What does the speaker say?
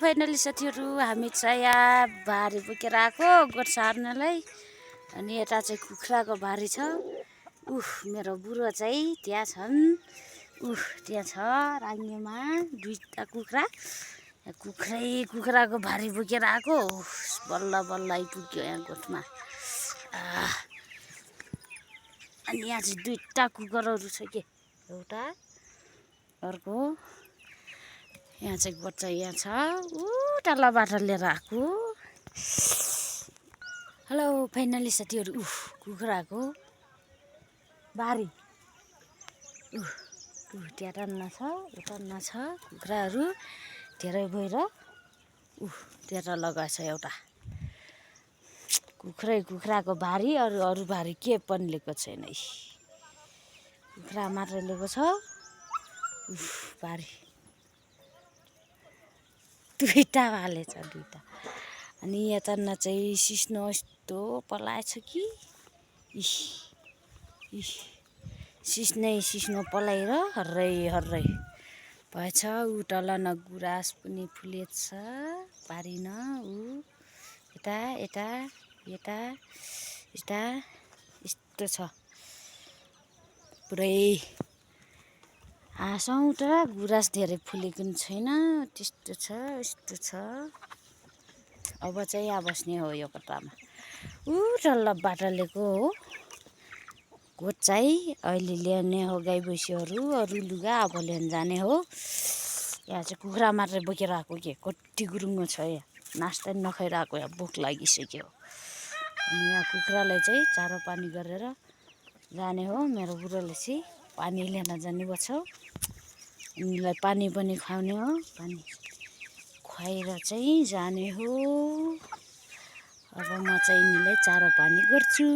Finally साथीहरू हामी चाहिँ यहाँ भारी बोकेर आएको गोठ सार्नलाई। अनि यता चाहिँ कुखुराको भारी छ। मेरो बुढो चाहिँ त्यहाँ छन्। त्यहाँ छ राङ्गेमा दुईटा कुखुरा। कुखुराको भारी बोकेर आएको। बल्ल बल्ल आइपुग्यो यहाँ गोठमा। अनि यहाँ चाहिँ दुईटा कुकुरहरू छ के, एउटा अर्को। यहाँ चाहिँ बच्चा यहाँ छ, टालाबाट लिएर आएको। हेलो फाइनली साथीहरू, कुखुराको बारी त्यहाँ टन्न छ, टन्न छ कुखुराहरू धेरै भएर। त्यहाँ लगाएछ एउटा कुखुराको भारी। अरू भारी के पनि लिएको छैन। कुखुरा मात्र लिएको छ भारी। दुईटा हालेछ, दुईटा। अनि यता चाहिँ सिस्नो यस्तो पलाएछ कि सिस्नो पलाएर हर्रै भएछ। तल न गुराँस पनि फुलेछ पारिन। यता यस्तो छ पुरै। हाँसौँ त गुराँस धेरै फुलेको पनि छैन, त्यस्तो छ, यस्तो छ। अब चाहिँ यहाँ बस्ने हो यो कोठामा। डल्लबाट लिएको हो गोठ चाहिँ। अहिले ल्याउने हो गाई भैँसीहरू, अरू लुगा अब लिन जाने हो। यहाँ चाहिँ कुखुरा मात्रै बोकेर आएको के, कति गुरुङ्गो छ यहाँ। नास्ता नि नखाएर आएको, यहाँ भोक लागिसक्यो। अनि यहाँ कुखुरालाई चाहिँ चारो पानी गरेर जाने हो। मेरो बुढोले चाहिँ पानी लिन जाने भएको छ। यिनीलाई पानी पनि खुवाउने हो, पानी खुवाएर चाहिँ जाने हो। अब म चाहिँ यिनीलाई चारो पानी गर्छु।